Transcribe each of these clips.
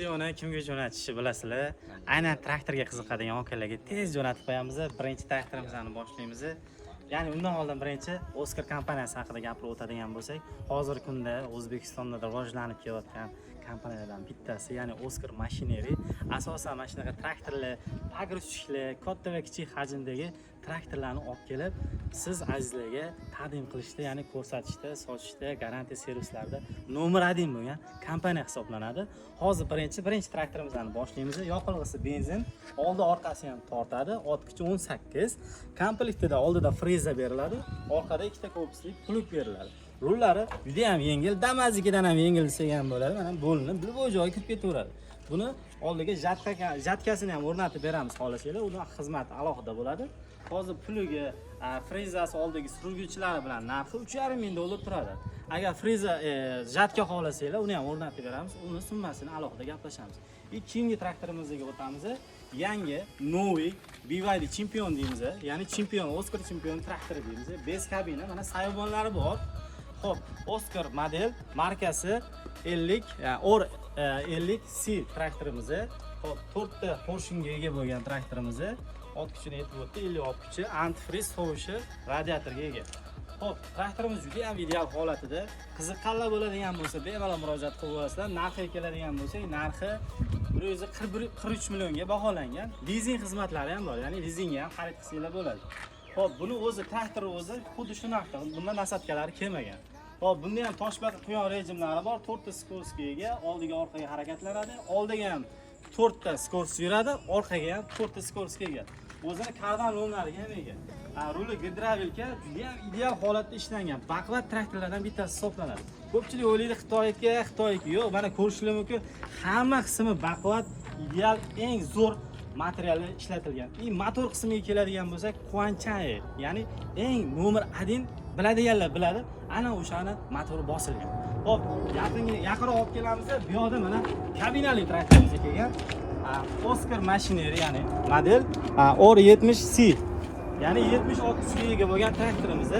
Videoni kimga jo'natishni bilasizlar. Aynan traktorga qiziqadigan akalarga tez jo'natib qo'yamiz. Birinchi traktorimizni boshlaymiz. Ya'ni undan oldin birinchi Oscar kompaniyasi haqida gapirib o'tadigan bo'lsak, hozirgi kunda O'zbekistonda rivojlanib kelayotgan kompaniyalardan bittasi, ya'ni Oscar Machinery, asosan mana shunaqa traktorlar, погрузчик lar, katta va kichik hajmdagi traktorlarni olib kelib, siz azizlarga taqdim qilishda, ya'ni ko'rsatishda, sotishda, garantiya servislarida номер один bo'lgan kompaniya hisoblanadi. Hozir birinchi traktorimizni boshlaymiz. Yoqilg'isi benzin, oldi orqasi ham tortadi, ot kuchi 18. Komplektida oldida freza beriladi, orqada ikkita korpusli plug beriladi. Rullari juda ham yengil, Damaznikidan ham yengil desak ham bo'ladi. Mana bo'linib, любой joyga kirib ketaveradi. Buni oldiga жатка, жатка sini ham o'rnatib beramiz xohlasanglar, uni xizmati alohida bo'ladi. Hozir plugi, frezasi, oldigi surguvchilari bilan narxi 3,5 ming dollar turadi. Agar freza, жатка xohlasanglar, uni ham o'rnatib beramiz. Uni summasini alohida gaplashamiz. И keyingi traktorimizga o'tamiz. Yangi, новый BYD Champion deymiz. Ya'ni Champion, Oscar Champion traktori deymiz. Без kabina, mana soyabonlari bor. Xo'p, Oscar model markasi 50, OR 50 C traktorimiz. Xo'p, to'rtta поршень ga ega bo'lgan traktorimiz. Ot kuchini yetib o'tdi, 50 ot kuchi, antifriz sovishi, radiatorga ega. Xo'p, traktorimiz juda ham ideal holatida. Qiziqqanlar bo'ladigan bo'lsa, bemalol murojaat qilib olasizlar. Narxiga keladigan bo'lsak, narxi 141 43 millionga baholangan. Lizing xizmatlari ham bor, ya'ni lizingga ham xarid qilsanglar bo'ladi. Xo'p, buni o'zi, traktor o'zi xuddi shu narxda, bunda насадка lari kelmagan. Xo'p, bunda ham toshbaqa, quyon rejimlari bor, to'rtta скорость ga ega, oldiga orqaga harakatlanadi. Oldiga ham to'rtta скорость yuradi, orqaga ham to'rtta скорость ga ega. O'zini kardan лом lariga ham ega. Ruli gidravlika, juda ham ideal holatda ishlangan. Baquvvat traktorlardan bittasi hisoblanadi. Ko'pchilik o'ylaydi Xitoyniki, Xitoyniki. Yo'q, mana ko'rishinglar mumkin. Hamma qismi baquvvat, ideal, eng zo'r materiallar ishlatilgan. И motor qismiga keladigan bo'lsak, Quanchai, ya'ni eng номер 1, biladiganlar biladi, ana o'shani motori bosilgan. Xo'p, yaqinga yaqinroq olib kelamiz. Bu yoqda mana kabinali traktorimiz kelgan. Oscar Machinery, ya'ni model OR 70 C. Ya'ni 70 ot kuchiga ega bo'lgan traktorimiz,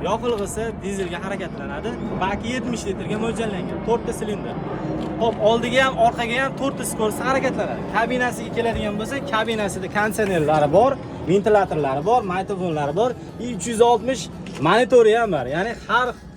yoqilg'isi dizelga harakatlanadi. Baki 70 litrga mo'ljallangan, 4 ta silindr. Xo'p, oldiga ham, orqaga ham 4 ta скорость harakatlanadi. Kabinasiga keladigan bo'lsak, kabinasida konditsionerlari bor, ventilyatorlari bor, magnitofonlari bor, и 360 monitori ham bor. Ya'ni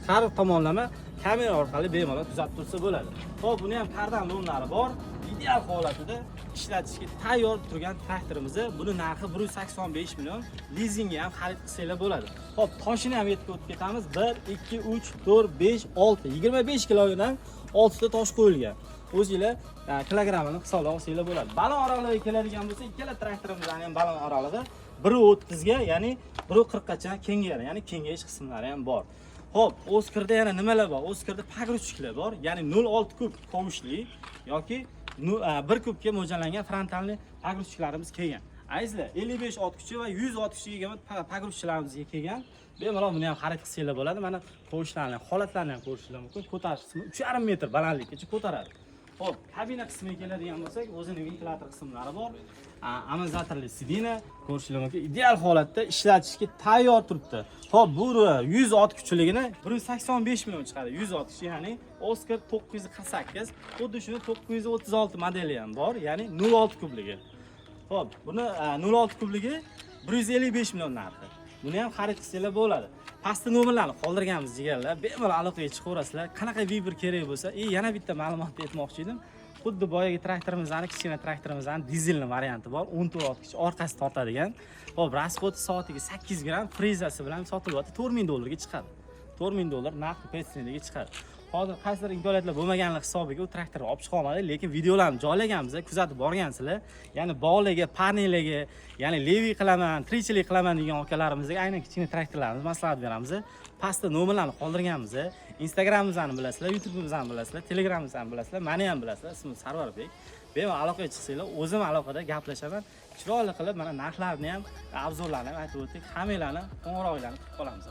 har tomonlama kamera orqali bemalol kuzatib tursa bo'ladi. Xo'p, buni ham kardan лом lari bor. Ideal holatida ishlatishga tayyor turgan traktorimiz. Buni narxi 185 million. Lizingga ham xarid qilsanglar bo'ladi. Xo'p, toshini ham yetib o'tib ketamiz. 1, 2, 3, 4, 5, 6, 25 kilodan 6 ta tosh qo'yilgan. O'zinglar kilogrammini hisoblab olsanglar bo'ladi. Balon oralig'iga keladigan bo'lsa, ikkala traktorimizning ham balon oralig'i 1.30 ga, ya'ni 1.40 gacha kengayadi, ya'ni kengayish qismlari ham bor. Xo'p, Oscarda yana nimalar bor? Oscarda погрузчик lar bor, ya'ni 0.6 kub kovushli yoki 1 kubga mo'ljallangan фронтальный погрузчик larimiz kelgan. Azizlar, 55 ot kuchi va 100 ot kuchiga ega погрузчик larimizga kelgan. Bemalol buni ham xarid qilsanglar bo'ladi. Mana kovushlarni, holatlarni ham ko'rishinglar mumkin. Ko'tarish qismi 3,5 metr balandlikkacha ko'taradi. Xo'p, kabina qismiga keladigan bo'lsak, o'zini ventilyator qismlari bor. Amortizatorli сиденье ko'rishinglar mumkin. Ideal holatda ishlatishga tayyor turibdi. Xo'p, bu 100 ot kuchiligini 185 million chiqadi. 100 ot kuchi, ya'ni Oscar 948, xuddi shuni 936 modeli ham bor, ya'ni 0.6 kubligi. Xo'p, buni 0.6 kubligi 155 million narxi. Buni ham xarid qilsanglar bo'ladi. Pastda nomerlarni qoldirganmiz, jigarlar. Bemalol aloqaga chiqaverasizlar. Qanaqa выбор kerak bo'lsa, и yana bitta ma'lumotni aytmoqchi edim. Xuddi boyagi traktorimizni, kichkina traktorimizni dizelni varianti bor. 14 ot kuchi, orqasi tortadigan. Xo'p, расход i soatiga 8 gramm, frezasi bilan sotilyapti. 4000 dollarga chiqadi. 4000 dollar narxi пенсиялыга chiqadi. Hozir qaysidir imkoniyatlar bo'lmaganligi hisobiga u traktorni olib chiqa olmadik, lekin videolarni joylaganmiz, kuzatib borgansizlar. Ya'ni bog'larga, parniklarga, ya'ni левый qilaman, tirikchilik qilaman degan akalarimizga aynan kichkina traktorlarimiz maslahat beramiz. Pastda nomerlarni qoldirganmiz. Instagramimizni bilasizlar, YouTube'imizni bilasizlar, Telegramimizni bilasizlar, meni ham bilasizlar, ismim Sarvarbek. Bemalol aloqaga chiqsanglar, o'zim aloqada gaplashaman. Chiroyli qilib mana narxlarni ham, обзор larni ham aytib o'tdik. Hammanglarni qo'ng'iroqlarni kutib qolamiz.